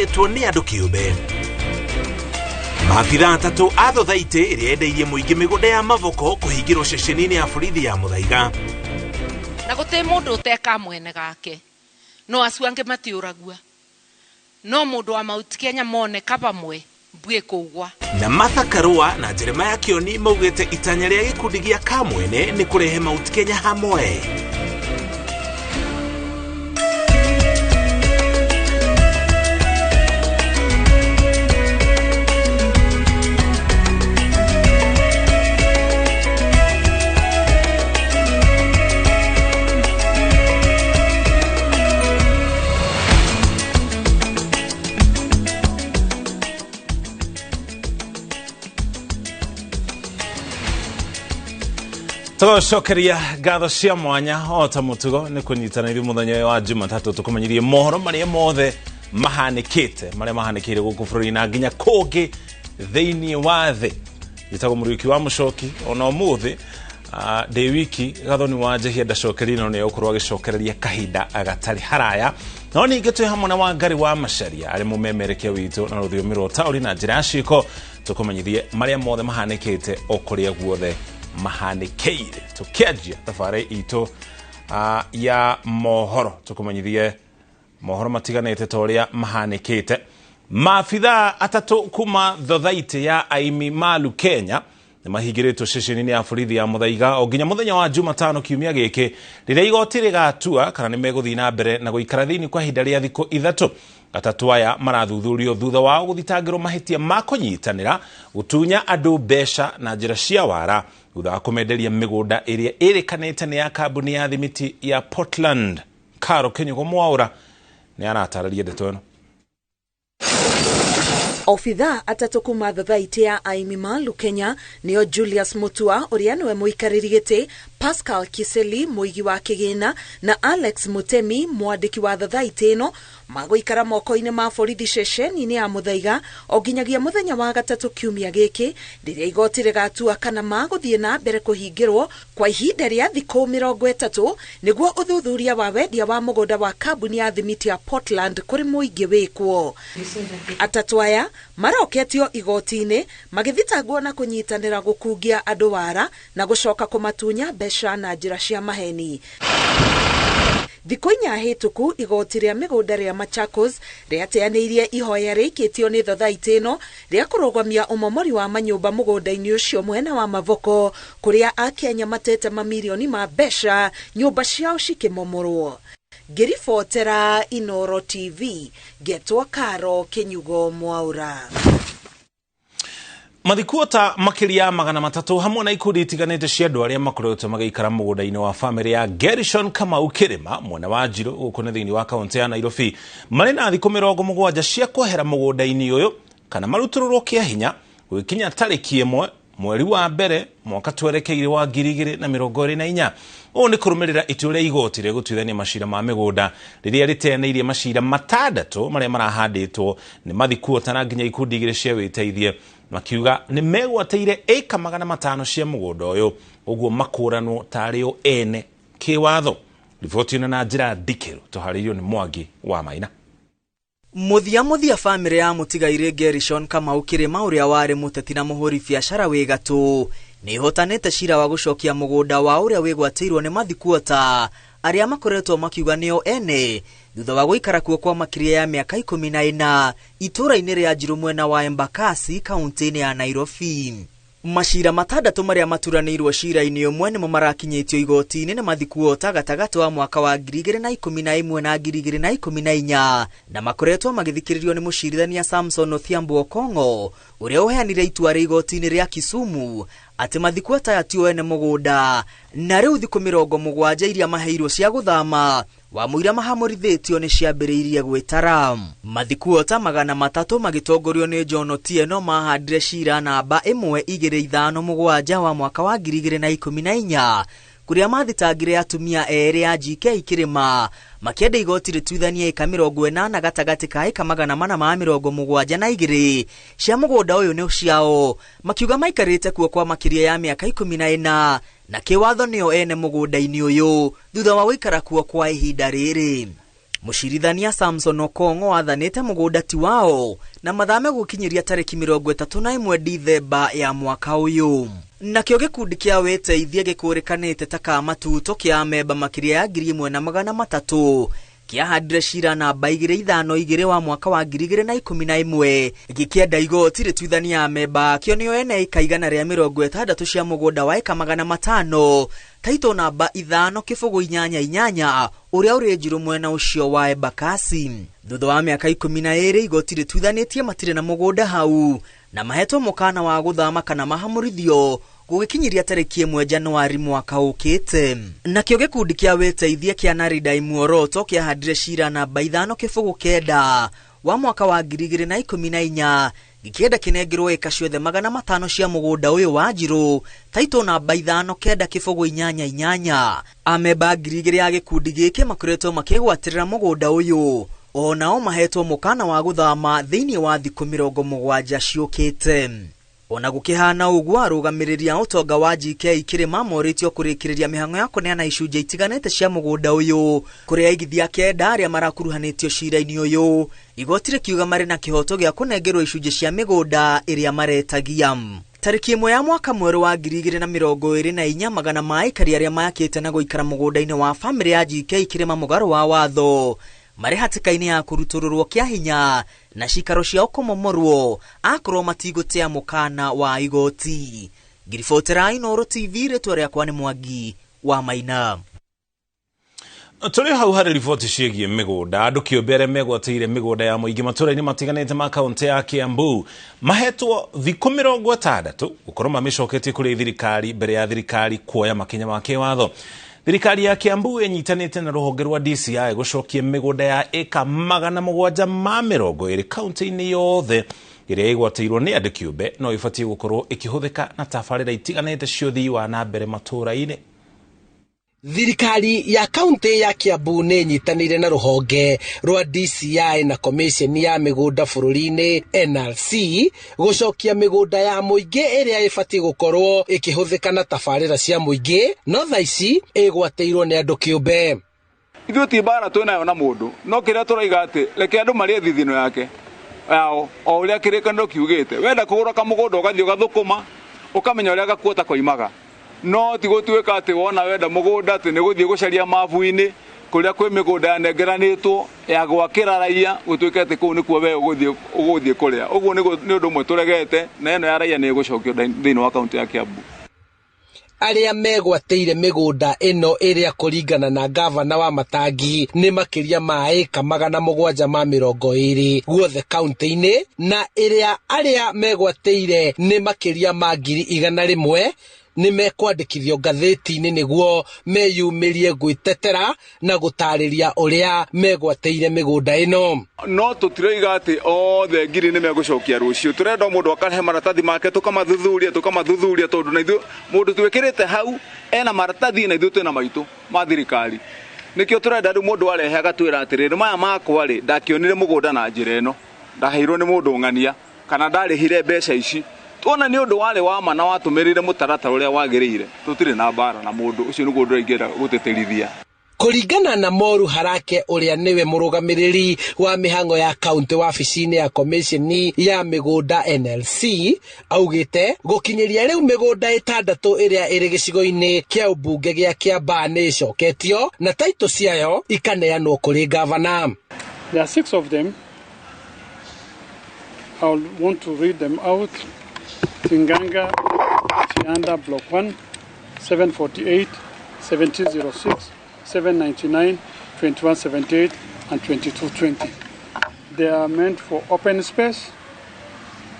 Etwo nĩ andũ kĩũmbe. Maabithaa atatũ a thothaitĩ ĩrĩa yendeirie mũingĩ mĩgũnda ya Mavoko kũhingĩrwo ceceni-inĩ ya borithi ya Mũthaiga. Na gũtĩ mũndũ ũteka mwene gake, no acio angĩ matiũragua. No mũndũ wa Mount Kenya moneka vamwe mbue kũgwa. Na Martha Karua na Jeremiah Kioni maugĩte itanya rĩa gĩkundi gĩa Kamwene nĩ kũrehe Mount Kenya hamwe. Tũgacokeria ngatho cia mwanya o ta mũtugo nĩ kũnyitana ithuĩ mũthenya ũyũ wa Jumatatũ tũkũmenyerie mohoro marĩa mothe mahanĩkĩte marĩa mahanĩkĩire gũkũ bũrũri na nginya kũngĩ thĩinĩ wa thĩ. Njĩtagwo Mũriũki wa Mũcoki ona ũmũthĩ ndĩ wiki Gathoni wa Njehia ndacokerie no nĩ egũkorwo agĩcokereria kahinda gatarĩ haraya. No ningĩ twĩ hamwe na Wangari wa Macharia arĩ mũmemerekia witũ na rũthiomi rwa ũtaũri na njĩra ya ciĩko tũkũmenyithie marĩa mothe mahanĩkĩte o kũrĩa guothe mahanĩkĩire. Tũkĩanjia thabarĩ itũ ya mohoro tũkũmenyithie mohoro matiganĩte ta ũrĩa mahanĩkĩte. Maabithaa atatũ kuma thothaitĩ ya Aimi Malu Kenya nĩ mahingĩrĩtwo ceceni-inĩ ya borithi ya Mũthaiga o nginya mũthenya wa Jumatano kiumia gĩkĩ rĩrĩa igoti rĩgatua kana nĩ megũthiĩ na mbere na gũikara thĩinĩ kwa ihinda rĩa thikũ ithatũ. Atatũ aya marathuthurio thutha wao gũthitangĩrwo mahĩtia ma kũnyitanĩra gũtunya andũ mbeca na njĩra cia wara thutha wa kũmenderia mĩgũnda ĩrĩa ĩrĩkanĩte nĩ ya kambuni ya thimiti ya Portland. Karo Kinyugo Mwaura nĩ aratarĩria ndeto ĩno. Obithaa atatũ kuma thothaitĩ ya Aimi Malu Kenya nĩo Julius Mutua ũrĩa nĩwe mũikarĩri gĩtĩ, Pascal Kiseli mũigi wa kĩgĩna na Alex Mutemi mwandĩki wa thothaitĩ ĩno magũikara moko-inĩ ma borithi ceceni-inĩ ya Mũthaiga o nginyagia mũthenya wa gatatũ kiumia gĩkĩ rĩrĩa igoti rĩgatua kana magũthiĩ na mbere kũhingĩrwo kwa ihinda rĩa thikũ 30 nĩguo ũthuthuria wa wendia wa mũgũnda wa kambuni ya thimiti ya Portland kũrĩ mũingĩ wĩkwo. Atatũ aya maroketio igoti-inĩ magĩthitangwo na kũnyitanĩra gũkungia andũ wara na gũcoka kũmatunya mbeca na njĩra cia maheni. Thikũ inya hĩtũku igoti rĩa mĩgũnda rĩa Machakos rĩateanĩirie ihoya rĩikĩtio nĩ thothaitĩ ĩno rĩa kũrũgamia ũmomori wa manyũmba mũgũnda-inĩ ũcio mwena wa Mavoko kũrĩa Akenya matete mamirioni ma mbeca nyũmba ciao cikĩmomorwo. Ngĩribotera Inoro TV ngetwo Karo Kinyugo Mwaura. Mathikuota makĩria 300 hamwe na ikundi itiganĩte cia andũ arĩa makoretwo magĩikara mũgũnda-inĩ wa bamĩrĩ ya Gerishon Kamau Kĩrĩma mwena wa Njirũ gũkũ nĩ thĩinĩ wa kaũntĩ ya Nairobi marĩ na thikũ 70 cia kwehera mũgũnda-inĩ ũyũ kana marutũrũrwo kĩa hinya gũgĩkinya tarĩki 1 mweri wa mbere mwaka twerekeire wa 2024. Ũũ nĩ kũrũmĩrĩra itua rĩa igoti rĩa gũtuithania macira ma mĩgũnda rĩrĩa rĩteanĩirie macira 6 marĩa marahandĩtwo nĩ mathikuota na nginya ikundi igĩrĩ cia wĩteithie makiuga nĩ megwatĩire ĩka 500 cia mũgũnda ũyũ ũguo makũranwo tarĩ o ene kĩwatho. Riboti ĩno na njĩra ndikĩru tũharĩirio nĩ Mwangi wa Maina. Mũthia mũthia bamĩrĩ ya mũtigairĩ Gerishon Kamau Kĩrĩma ũrĩa warĩ mũteti na mũhũri biacara wĩ gatũ nĩ ĩhotanĩte cira wa gũcokia mũgũnda wa ũrĩa wĩgwatĩirwo nĩ mathikuota arĩa makoretwo makiuga nĩo ene thutha wa gũikara kuo kwa makĩria ya mĩaka 14 itũũra-inĩ rĩa Njirũ mwena wa Embakasi kaũntĩ-inĩ ya Nairobi. Macira 6 marĩa maturanĩirwo cira-inĩ ũmwe nĩmo marakinyĩtio igoti-inĩ nĩ mathikuota gatagatĩ wa mwaka wa 2011 na 2014 na makoretwo magĩthikĩrĩrio nĩ mũcirithania Samson Odhiambo Okong'o ũrĩa ũheanire itua rĩa igoti-inĩ rĩa Kisumu atĩ mathikuota aya ti o ene mũgũnda na rĩu thikũ 70 iria maheirwo cia gũthama wa mũira mahamũrithĩtio nĩ ciambĩrĩirie gwĩtara. Mathikuota 300 magĩtongorio nĩ John Otieno mahandire cira namba 1257 wa mwaka wa 2014 kũrĩa mathitangire atumia erĩ a GK Kĩrĩma makĩenda igoti rĩtuithanie ĩka 80 gatagatĩ ka ĩka 472 cia mũgũnda ũyũ nĩ ciao makiuga maikarĩte kuo kwa makĩria ya mĩaka 14 na kĩwatho nĩo ene mũgũnda-inĩ ũyũ thutha wa gũikara kuo kwa ihinda rĩrĩ. Mũcirithania Samson Okong'o athanĩte mũgũnda ti wao na mathame gũkinyĩria tarĩki 31 Dithemba ya mwaka ũyũ. Nakĩo gĩkundi kĩa wĩteithia gĩkũrĩkanĩte ta Kamatuto kĩa amemba makĩria ya 1300 kĩahandire cira namba 252 wa mwaka wa 2011 gĩkĩenda igoti rĩtuithania amemba akĩo nĩo ene ĩka 160 cia mũgũnda wa ĩka 500 taito namba 5-088 ũrĩa ũrĩ Njirũ mwena ũcio wa Embakasi. Thutha wa mĩaka 12 igoti rĩtuithanĩtie matirĩ na mũgũnda hau na mahetwo mũkana wa gũthama kana mahamũrithio gũgĩkinyĩria tarĩki 1 Januari mwaka ũkĩte. Nakĩo gĩkundi kĩa wĩteithia kĩa Naridai Muoroto kĩahandire cira namba 5-9 wa mwaka wa 2014 gĩkĩenda kĩnengerwo ĩka ciothe 500 cia mũgũnda ũyũ wa Njirũ taito namba 5-9-088. Amemba 2000 ya gĩkundi gĩkĩ makoretwo makĩgwatĩrĩra mũgũnda ũyũ onao mahetwo mũkana wa gũthama thĩinĩ wa thikũ 70 ciũkĩte. Ona gũkĩhana ũguo arũgamĩrĩri a ũtonga wa GK Kĩrĩma morĩtio kũrĩkĩrĩria mĩhang'o ya kũneana icunjĩ itiganĩte cia mũgũnda ũyũ kũrĩ aigithia 9 arĩa marakuruhanĩtio cira-inĩ ũyũ. Igoti rĩkiuga marĩ na kĩhoto gĩa kũnengerwo icunjĩ cia mĩgũnda ĩrĩa maretagia. Tarĩki 1 ya mwaka mwerũ wa 2024 magana ma aikari arĩa mayakĩte na gũikara mũgũnda-inĩ wa bamĩrĩ ya GK Kĩrĩma mũgarũ wa watho marĩ hatĩka-inĩ ya kũrutũrũrwo kĩa hinya na cikaro ciao kũmomorwo akorwo matigũtea mũkana wa igoti. Ngiribotera Inooro TV, rĩtwa rĩakwa nĩ Mwangi wa Maina. Tũrĩ hau harĩ riboti ciĩgiĩ mĩgũnda. Andũ kĩũmbe arĩa megwatĩire mĩgũnda ya mũingĩ matũũra-inĩ matiganĩte ma kaũntĩ ya Kiambu mahetwo thikũ 60 gũkorwo mamĩcoketie kũrĩ thirikari mbere ya thirikari kuoya makinya ma kĩwatho. Thirikari ya Kiambu ĩnyitanĩte na rũhonge rwa DCI gũcokia mĩgũnda ya ĩka 720 kaũntĩ-inĩ yothe ĩrĩa ĩgwatĩirwo nĩ andũ kĩũmbe no ĩbatiĩ gũkorwo ĩkĩhũthĩka na tabarĩra itiganĩte cia ũthii wa na mbere matũũra-inĩ. Thirikari ya kaunti ya Kiambu nĩ ĩnyitanĩire na rũhonge rwa DCI na Commission ya mĩgũnda bũrũri-inĩ NRC gũcokia mĩgũnda ya mũingĩ ĩrĩa ĩbatiĩ gũkorwo ĩkĩhũthĩka na tabarĩra cia mũingĩ no thaa ici ĩgwatĩirwo nĩ andũ kĩũmbe. Ithuĩ ti mbara twĩnayo na mũndũ no kĩrĩa tũraiga atĩ reke andũ marĩe thithino yake yao o ũrĩa kĩrĩkanĩro kiugĩte. Wenda kũgũra kamũgũnda ũgathiĩ ũgathũkũma ũkamenya ũrĩa gakuota koimaga. No ti gũtuĩka atĩ wona wenda mũgũnda atĩ nĩ gũthiĩ gũcaria mabu-inĩ kũrĩa kwĩ mĩgũnda yanengeranĩtwo ya gwakĩra raia gũtuĩke atĩ kũu nĩkuo we ũgũthiĩ kũrĩa. Ũguo nĩ ũndũ ũmwe tũregete na ĩno ya raia nĩ ĩgũcokio thĩinĩ wa kaũntĩ ya Kiambu. Arĩa megwatĩire mĩgũnda ĩno ĩrĩa kũringana na gavana wa Matangi nĩ makĩria ma ĩka 720 guothe kaũntĩ-inĩ na ĩrĩa arĩa megwatĩire nĩ makĩria ma 100,000 nĩ mekwandĩkithio ngathĩti-inĩ nĩguo meyumĩrie gwĩtetera na gũtarĩria ũrĩa megwatĩire mĩgũnda ĩno. No tũtiroiga atĩ othe ngiri nĩ megũcokia rũciũ. Tũrenda mũndũ akarehe maratathi make tũkamathuthuria tondũ na ithuĩ mũndũ twĩkĩrĩte hau ena maratathi na ithuĩ twĩna maitũ ma thirikari. Nĩkĩo tũrenda rĩu mũndũ arehe agatwĩra atĩrĩrĩ maya makwa rĩ ndakĩonire mũgũnda na njĩra ĩno ndaheirwo nĩ mũndũ ng'ania kana ndarĩhire mbeca ici. Tuona nĩ ũndũ warĩ wa ma na watũmĩrire mũtaratara ũrĩa wagĩrĩire tũtirĩ na mbara na mũndũ ũcio nĩguo ũndũ ingĩenda gũtĩtĩrithia. Kũringana na Moru Harake ũrĩa nĩwe mũrũgamĩrĩri wa mĩhang'o ya kaũntĩ wabici-inĩ ya Commission ya mĩgũnda NLC augĩte gũkinyĩria rĩu mĩgũnda 6 ĩrĩa ĩrĩ gĩcigo-inĩ kĩa ũmbunge gĩa Kiambaa nĩ ĩcoketio na taitũ ciayo ikaneanwo kũrĩ gavana. There are 6 of them. I want to read them out. Tinganga, Chianda, Block 1, 748, 1706, 799, 2178, and 2220. They are meant for open space,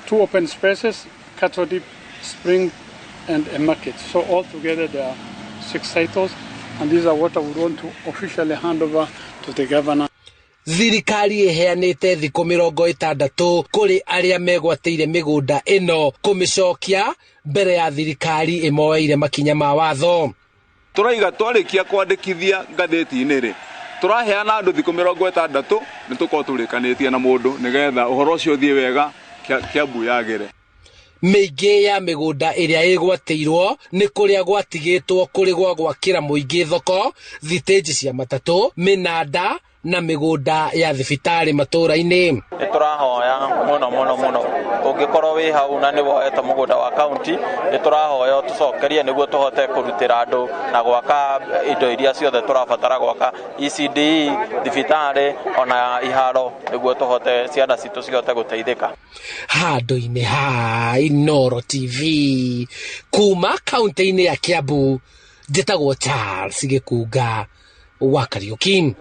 2 open spaces, cattle dip, spring, and a market. So altogether there are 6 titles, and these are what I would want to officially hand over to the governor. Thirikari ĩheanĩte thikũ 60 kũrĩ arĩa megwatĩire mĩgũnda ĩno kũmĩcokia mbere ya thirikari ĩmoeire makinya ma watho. Tũraiga twarĩkia kwandĩkithia ngathĩti-inĩ rĩ tũraheana andũ thikũ 60 nĩ tũkorwo tũrĩkanĩtie na mũndũ nĩgetha ũhoro ũcio ũthiĩ wega Kiambu yagĩre. Mĩingĩ ya mĩgũnda ĩrĩa ĩgwatĩirwo nĩ kũrĩa gwatigĩtwo kũrĩ gwa gwakĩra mũingĩ thoko, thitĩnji cia matatũ, mĩnanda Na mĩgũnda ya thibitarĩ matũũra-inĩ. Nĩ tũrahoya mũno mũno mũno, ũngĩkorwo wĩ hau na nĩ woete mũgũnda wa kaunti, nĩ tũrahoya ũtũcokerie nĩguo tũhote kũrutĩra andũ na gwaka indo iria ciothe tũrabatara gwaka, ECDE, thibitarĩ ona iharo, nĩguo tũhote ciana citũ cihote gũteithĩka. Handũ-inĩ ha Inooro TV kuma kaunti-inĩ ya Kiambu, njĩtagwo Charles Gĩkunga wa Kariuki.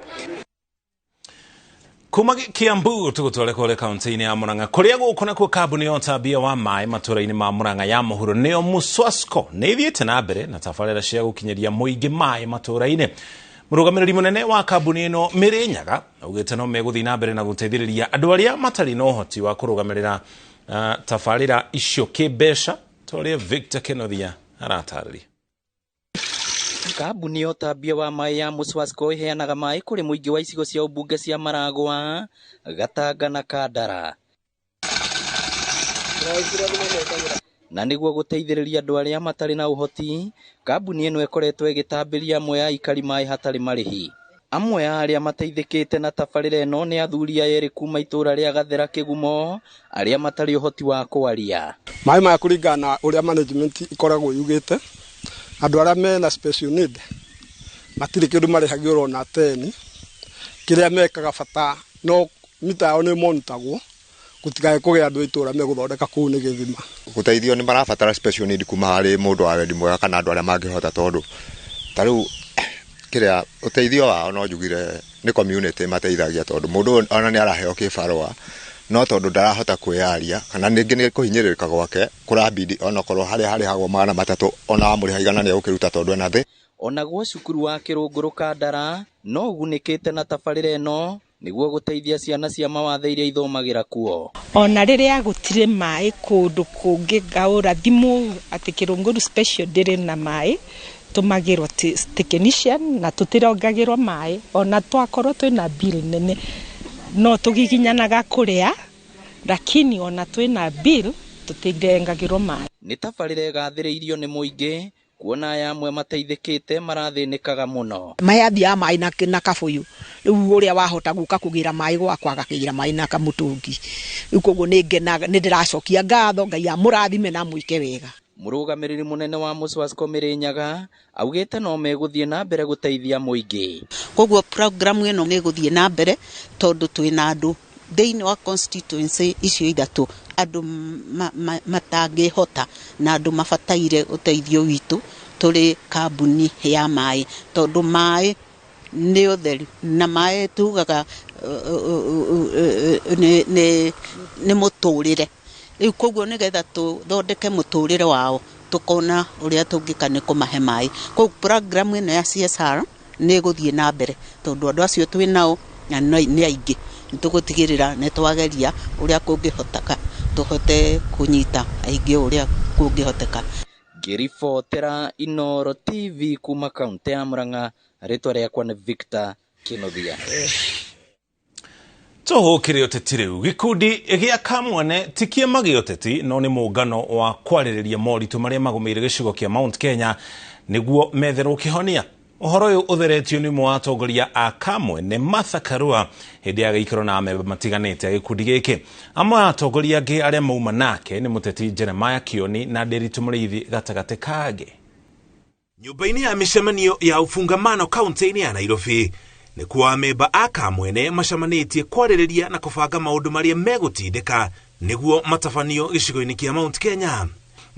Kuma Kiambu tũgũtware kũrĩa kaunti-inĩ ya Murang'a, kũrĩa gũkũ nakuo kambuni ya ũtambia wa maĩ matũũra-inĩ ma Murang'a ya mũhuro nĩyo Muswasco nĩ ĩthiĩte na mbere na tabarĩra cia gũkinyĩria mũingĩ maĩ matũũra-inĩ. Mũrũgamĩrĩri mũnene wa kambuni ĩno Mĩrĩnyaga augĩte no megũthiĩ na mbere na gũteithĩrĩria andũ arĩa matarĩ na ũhoti wa kũrũgamĩrĩra tabarĩra icio kĩmbeca, ta ũrĩa Victor Kenothia aratarĩria. Kambuni ya ũtambia wa maĩ ya Muswasco ĩheanaga maĩ kũrĩ mũingĩ wa icigo cia ũmbunge cia Maragwa, Gatanga na Kandara, na nĩguo gũteithĩrĩria andũ arĩa matarĩ na ũhoti, kambuni ĩno ĩkoretwo ĩgĩtambĩria amwe a aikari maĩ hatarĩ marĩhi. Amwe a arĩa mateithĩkĩte na tabarĩra ĩno nĩ athuri aya erĩ kuma itũũra rĩa Gathera Kĩgumo, arĩa matarĩ ũhoti wa kwaria. Maĩ maya kũringana na ũrĩa management ĩkoragwo yugĩte, andũ arĩa mena special need matirĩ kĩndũ marĩhagio ona teni. Kĩrĩa mekaga bata no mita yao nĩ monitagwo gũtikae kũgĩa andũ a itũũra megũthondeka kũu nĩ gĩthima. Gũteithio nĩ marabatara special need kuma harĩ mũndũ wa wendi mwega kana andũ arĩa mangĩhota, tondũ ta rĩu kĩrĩa ũteithio wao no njugire nĩ community mateithagia, tondũ mũndũ ona nĩ araheo kĩbarũa no tondũ ndarahota kwĩyaria kana ningĩ nĩ kũhinyĩrĩrĩka gwake kũrabidi onakorwo harĩa harĩhagwo 300 ona wamũrĩha 100 nĩ egũkĩruta tondũ ena thĩ. Onaguo cukuru wa Kĩrũngũrũ Kandara no ũgunĩkĩte na tabarĩra ĩno nĩguo gũteithia ciana cia mawathe iria ithomagĩra kuo. Ona rĩrĩa gũtirĩ maĩ kũndũ kũngĩ ngaũra thimũ atĩ Kĩrũngũrũ special ndĩrĩ na maĩ, tũmagĩrwo technician na tũtirongagĩrwo maĩ, ona twakorwo twĩna bill nene no tũgiginyanaga kũrĩa, lakini ona twĩna bill tũtirengagĩrwo maĩ. Nĩ tabarĩra ĩgathĩrĩirio nĩ mũingĩ kuona aya amwe mateithĩkĩte marathĩnĩkaga mũno. Maĩ athiaga maĩ na kabũyũ, rĩu ũrĩa wahota gũka kũgĩra maĩ gwakwa agakĩgĩra maĩ na kamũtũngi, rĩu koguo nĩ ngenaga, nĩ ndĩracokia ngatho Ngai amũrathime na amwĩke wega. Mũrũgamĩrĩri mũnene wa Muswasco Mĩrĩnyaga augĩte no megũthiĩ na mbere gũteithia mũingĩ. Koguo programu ĩno nĩ ĩgũthiĩ na mbere tondũ twĩna andũ thĩinĩ wa constituency icio ithatũ, andũ matangĩhota na andũ mabataire ũteithio witũ tũrĩ kambuni ya maĩ, tondũ maĩ nĩ ũtheru na maĩ tugaga nĩ mũtũrĩre. Rĩu koguo nĩgetha tũthondeke mũtũrĩre wao tũkona ũrĩa tũngĩka nĩ kũmahe maĩ. Koguo programu ĩno ya CSR nĩ ĩgũthiĩ na mbere tondũ andũ acio twĩ nao na nĩ aingĩ, nĩtũgũtigĩrĩra nĩ twageria ũrĩa kũngĩhoteka tũhote kũnyita aingĩ ũrĩa kũngĩhoteka. Ngĩribotera Inooro TV kuma kaunti ya Murang'a, rĩtwa rĩakwa nĩ Victor Kinothia. Tũhũkĩre ũteti rĩu. Gĩkundi gĩa Kamwene ti kĩama gĩa ũteti no nĩ mũngano wa kwarĩrĩria moritũ marĩa magũmĩire gĩcigo kĩa Mount Kenya nĩguo metherwo kĩhonia. Ũhoro ũyũ ũtheretio nĩ ũmwe wa atongoria a Kamwene Martha Karua hĩndĩ ya gĩikaro na amemba matiganĩte a gĩkundi gĩkĩ. Amwe a atongoria angĩ arĩa mauma nake nĩ mũteti Jeremiah Kioni na Nderitu Mũrĩithi gatagatĩ kangĩ. Nyũmba-inĩ ya mĩcemanio ya ũfungamano kaunti-inĩ ya Nairobi nĩkuo amemba a Kamwene macemanĩtie kwarĩrĩria na kũbanga maũndũ marĩa megũtindĩka nĩguo matabanio gĩcigo-inĩ kĩa Mount Kenya.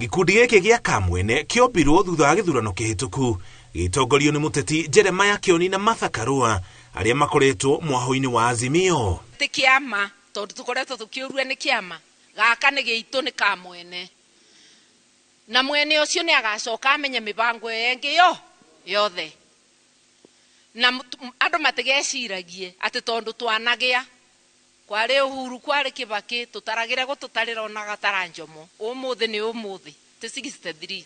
Gĩkundi gĩkĩ gĩa Kamwene kĩombirwo thutha wa gĩthurano kĩhĩtũku gĩtongorio nĩ mũteti Jeremiah Kioni na Martha Karua arĩa makoretwo mwahũ-inĩ wa Azimio. Ti kĩama tondũ tũkoretwo tũkĩũrua nĩ kĩama gaka nĩ gĩitũ nĩ Kamwene, na mwene ũcio nĩ agacoka amenye mĩbango ĩyo ĩngĩ yo yothe, na andũ matigeciragie atĩ tondũ twanagĩa kwarĩ Uhuru kwarĩ Kibaki tũtaragĩre gũtũtarĩra ona gataranjomo, ũmũthĩ nĩ ũmũthĩ ti 63.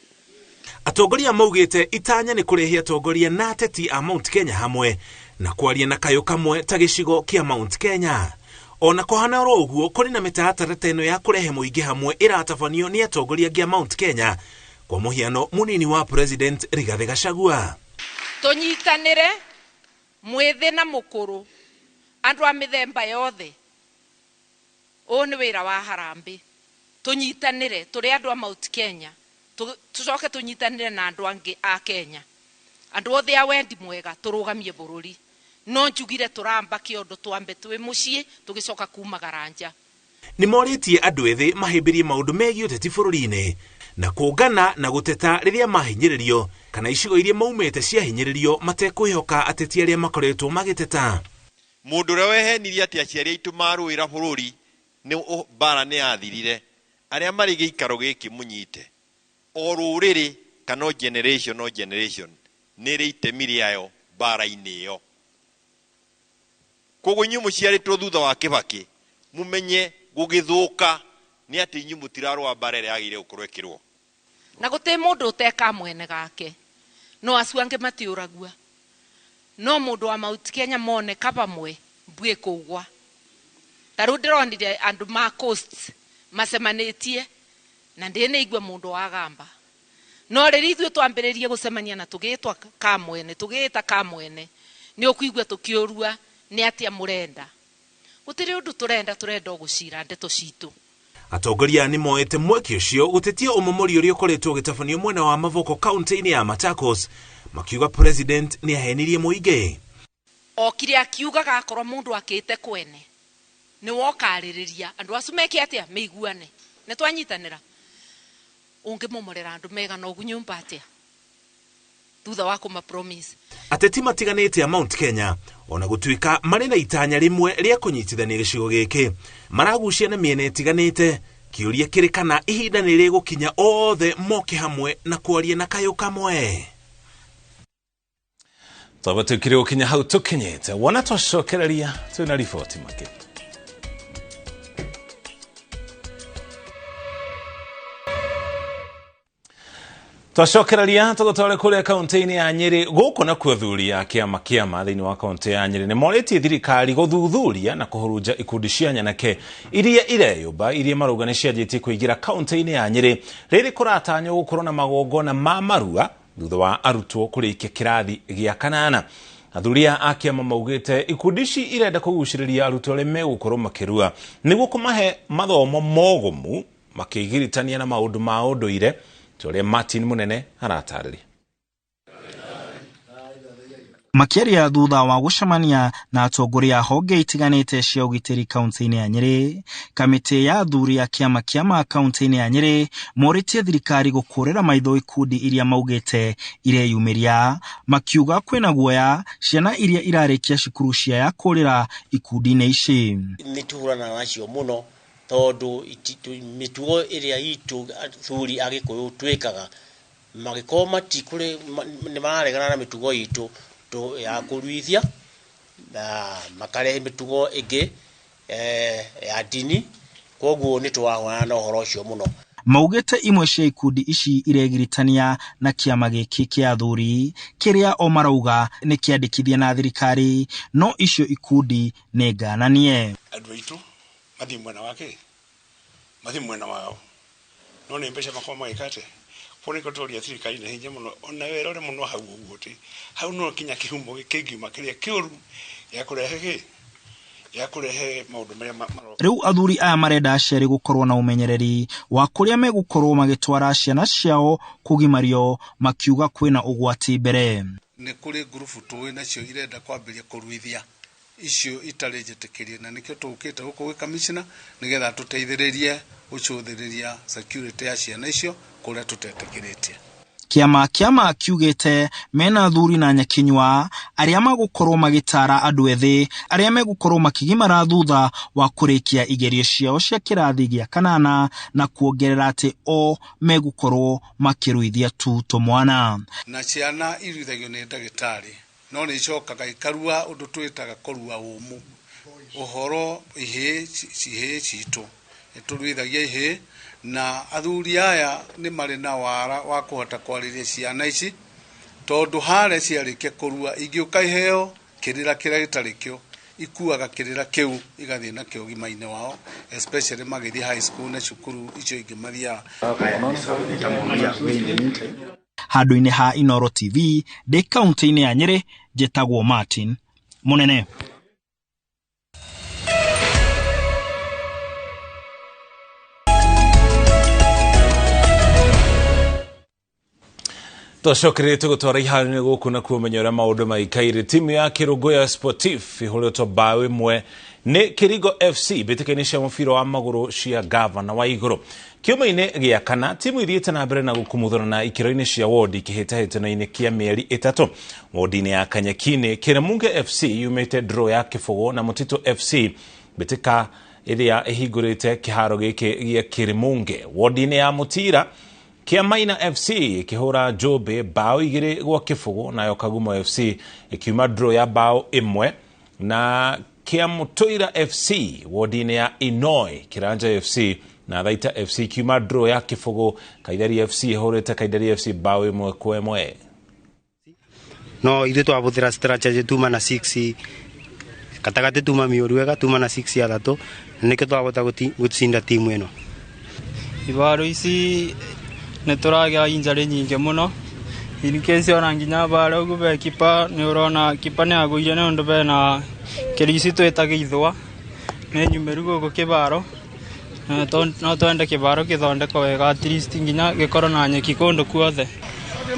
Atongoria maugĩte itanya nĩ kũrehe atongoria na ateti a Mount Kenya hamwe na kwaria na kayũ kamwe ta gĩcigo kĩa Mount Kenya. Ona kũhana oro ũguo, kũrĩ na mĩtaratara ta ĩno ya kũrehe mũingĩ hamwe ĩratabanio nĩ atongoria angĩ a Mount Kenya, kwa mũhiano mũnini wa President Rigathĩ Gachagua. Tũnyitanĩre mwĩthĩ na mũkũrũ, Andũ a mĩthemba yothe, ũyũ nĩ wĩra wa harambĩ. Tũnyitanĩre tũrĩ andũ a Mount Kenya, tũcoke tũnyitanĩre na andũ angĩ a Kenya, andũ othe a wendi mwega, tũrũgamie bũrũri. No njugire tũramba kĩondo, twambe twĩ mũciĩ, tũgĩcoka kumagara nja. Nĩ morĩtie andũ ethĩ mahĩmbĩrie maũndũ megiĩ ũteti bũrũri-inĩ na kũngana na gũteta rĩrĩa mahinyĩrĩrio kana icigo iria maumĩte ciahinyĩrĩrio, matekwĩhoka ateti arĩa makoretwo magĩteta. Mũndũ ũrĩa wehenirie atĩ aciari aitũ marũĩra bũrũri nĩ mbara nĩ yathirire, arĩa marĩ gĩikaro gĩkĩ mũnyite o rũrĩrĩ kana o generation o generation nĩ ĩrĩ itemi rĩayo mbara-inĩ ĩyo. Koguo inyuĩ mũciarĩtwo thutha wa Kĩbakĩ mũmenye gũgĩthũka nĩ atĩ inyuĩ mũtirarũa mbara ĩrĩa yagĩrĩire gũkorwo ĩkĩrũo. Na gũtirĩ mũndũ ũteka mwene gake, no acio angĩ matiũragua, no mũndũ wa Mount Kenya moneka pamwe mbuĩ kũgwa. Ta rĩu ndĩronire andũ ma Coast macemanĩtie na ndĩnĩigua mũndũ wagamba, no rĩrĩa ithuĩ twambĩrĩrie gũcemania na tũgĩtwa kamwene, tũgĩĩta kamwene, nĩ ũkũigua tũkĩũrua nĩ atĩa mũrenda. Gũtirĩ ũndũ tũrenda, tũrenda o gũcira ndeto citũ. Atongoria nĩ moete mweke ũcio gũtetia ũmomori ũrĩa ũkoretwo ũgĩtabanio mwena wa Mavoko kaunti-inĩ ya Machakos, makiuga president nĩ ahenirie mũingĩ. Okire akiugaga akorwo mũndũ akĩte kwene nĩ wokarĩrĩria andũ acu meke atĩa mĩiguane, nĩ twanyitanĩra. Ũngĩmomorera andũ megana ũguo nyũmba atĩa thutha wa kũma promise? Ateti matiganĩte a Mount Kenya ona gũtuĩka marĩ na itanya rĩmwe rĩa kũnyitithania gĩcigo gĩkĩ, maragucia na mĩena ĩtiganĩte. Kĩũria kĩrĩ kana ihinda nĩ rĩgũkinya othe moke hamwe na kwaria na kayũ kamwe. Twaba tukire gũkinya hau tũkinyĩte, wona twacokereria twĩna riboti makĩria. Twacokereria tũgũtware kũrĩa kaunti-inĩ ya Nyĩrĩ. Gũkũ nakuo athuri a kĩama kĩama thĩinĩ wa kaunti ya Nyĩrĩ nĩ morĩtie thirikari gũthuthuria na kũhurunja ikundi cia nyanake iria ireyũmba iria marauga nĩ cianjĩtie kũingĩra kaunti-inĩ ya Nyĩrĩ rĩrĩ kũratanywo gũkorwo na magongona ma marua thutha wa arutwo kũrĩkia kĩrathi gĩa kanana. Athuri a kĩama maugĩte ikundi ici irenda kũgucĩrĩria arutwo arĩa megũkorwo makĩrua nĩguo kũmahe mathomo mogomu makĩgiritania na maũndũ ma ũndũire, ta Martin Munene aratarĩria. Makĩaria thutha wa gũcemania na atongoria a honge itiganĩte cia ũgitĩri kaunti-inĩ ya Nyĩrĩ, kamĩtĩ ya athuri a kĩama kĩama kaunti-inĩ ya Nyĩrĩ morĩtie thirikari gũkũrĩra maitho ikundi iria maugĩte ireyumĩria, makiuga kwĩna guoya ciana iria irarĩkia cukuru cia kũrĩra ikundi-inĩ ici. Nĩ tũhũranaga nacio mũno tondũ mĩtugo ĩrĩa itũ athuri a Gĩkũyũ twĩkaga magĩkorwo matikũrĩ nĩ mararegana na mĩtugo itũ ya kũruithia na makarehe mĩtugo ĩngĩ ya ndini, koguo nĩ tũrahũrana na ũhoro ũcio mũno. Maugĩte imwe cia ikundi ici iregiritania na kĩama gĩkĩ kĩa athuri kĩrĩa o marauga nĩ kĩandĩkithie na thirikari, no icio ikundi nĩ ngananie. Andũ aitũ mathiĩ mwena wake, mathiĩ mwena wao, no nĩ mbeca makorwo magĩka atĩa? Koguo nĩkĩo tũroria thirikari na hinya mũno, ona wĩrore mũno hau ũguo atĩ hau no kinya kĩhumo kĩngiuma kĩrĩa kĩũru gĩa kũrehe kĩ? Gĩa kũrehe maũndũ marĩa maroka. Rĩu athuri aya marenda aciari gũkorwo na ũmenyereri wa kũrĩa megũkorwo magĩtwara ciana ciao kũgimario, makiuga kwĩna ũgwati mbere. Nĩ kũrĩ ngurubu tũĩ nacio irenda kwambĩrĩria kũruithia icio itarĩ njĩtĩkĩrie, na nĩkĩo tũkĩte gũkũ gwĩ commissioner nĩgetha tũteithĩrĩrie gũcũthĩrĩria security ya ciana icio kũrĩa tũtetĩkĩrĩtie. Kĩama kĩama kiugĩte mena athuri na nyakinyua arĩa magũkorwo magĩtara andũ ethĩ arĩa megũkorwo makĩgimara thutha wa kũrĩkia igerio ciao cia kĩrathi gĩa kanana, na kuongerera atĩ o megũkorwo makĩruithia tu tũmwana. Na ciana iruithagio nĩ ndagĩtarĩ, no nĩ icokaga ikarua ũndũ twĩtaga kũrua ũmũ ũhoro ihĩĩ citũ nĩ tũruithagia ihĩĩ, na athuri aya nĩ marĩ na wara wa kũhota kwarĩria ciana ici tondũ harĩa ciarĩkia kũrua ingĩũka iheo kĩrĩra kĩrĩa gĩtarĩ kĩo ikuaga kĩrĩra kĩu igathiĩ nakĩo ũgima-inĩ wao, especially magĩthiĩ high school na cukuru icio ingĩ mathiaga. Handũ-inĩ ha Inooro TV ndĩ kaunti-inĩ ya Nyĩrĩ, njĩtagwo Martin Munene. Twacokererie tũgũtwara iharo-inĩ gũkũ na kuo ũrĩa maũndũ maikaire. Timu ya Kĩrũngũya Sportif ĩhũrĩtwo mbaũ 1 nĩ Kĩringo FC mbĩtĩka-inĩ cia mũbira wa magũrũ cia gavana wa igũrũ. Kiumia-inĩ gĩa kana timu ithiĩte na mbere na gũkumuthũrana ikĩro-inĩ cia wodi kĩhĩtahĩtano-inĩ kĩa mĩeri 3. Wodi-inĩ ya Kanyakini Kĩrĩmunge FC yumĩte draw ya kĩbũgũ na Mũtitũ FC mbĩtĩka ĩrĩa ĩhingũrĩte kĩharo gĩkĩ gĩa Kĩrĩmunge. Wodi-inĩ ya Mũtira Kĩamaina FC ĩkĩhũra Njũmbĩ mbaũ 2-0, nayo Kagumo FC ĩkiuma draw ya mbaũ 1 na Kĩamũtũira FC. Wodi-inĩ ya Inoi Kĩranja FC na Thaita FC ikiuma draw ya 0. Kaitheri FC ĩhũrĩte Kaitheri FC mbaũ 1-1. No ithuĩ twabũthĩra strategy tuma na 6 gatagatĩ, tuma mĩũru wega, tuma na 6 athatũ, na nĩkĩo twahota gũcinda timu ĩno. Ibaro ici nĩ tũragĩa injury nyingĩ mũno, in case ona nginya bara ũguo be kipa nĩ ũrona kipa nĩ agũire nĩ ũndũ bena kĩrĩa ici twĩtaga ithũa nĩ nyumĩru gũkũ kĩbaro. No twende kĩbaro gĩthondekwo wega, at least nginya gĩkorwo na nyeki kũndũ kuothe.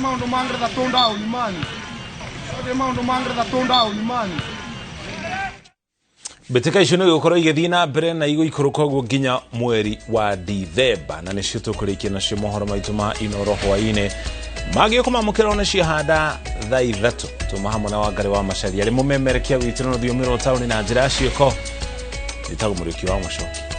Maũndũ mangĩretha tũndaũni mani maũndũ mangĩretha tũndaũni mani. Mbĩtĩka icio nĩ gũkorwo igĩthiĩ na mbere na igũikũrũka ũguo nginya mweri wa Dithemba, na nĩcio tũkũrĩkia nacio mohoro maitũ ma Inoro hwaĩ-inĩ. Mangĩ ũkũmamũkĩra ona ciahanda thaa 3 tuma hamwe na Wangari wa Macharia arĩ mũmemerekia witũ na rũthiomi rwa taũni na njĩra ya ciĩko. Ĩtagwo Mũriũki wa Mũcoki.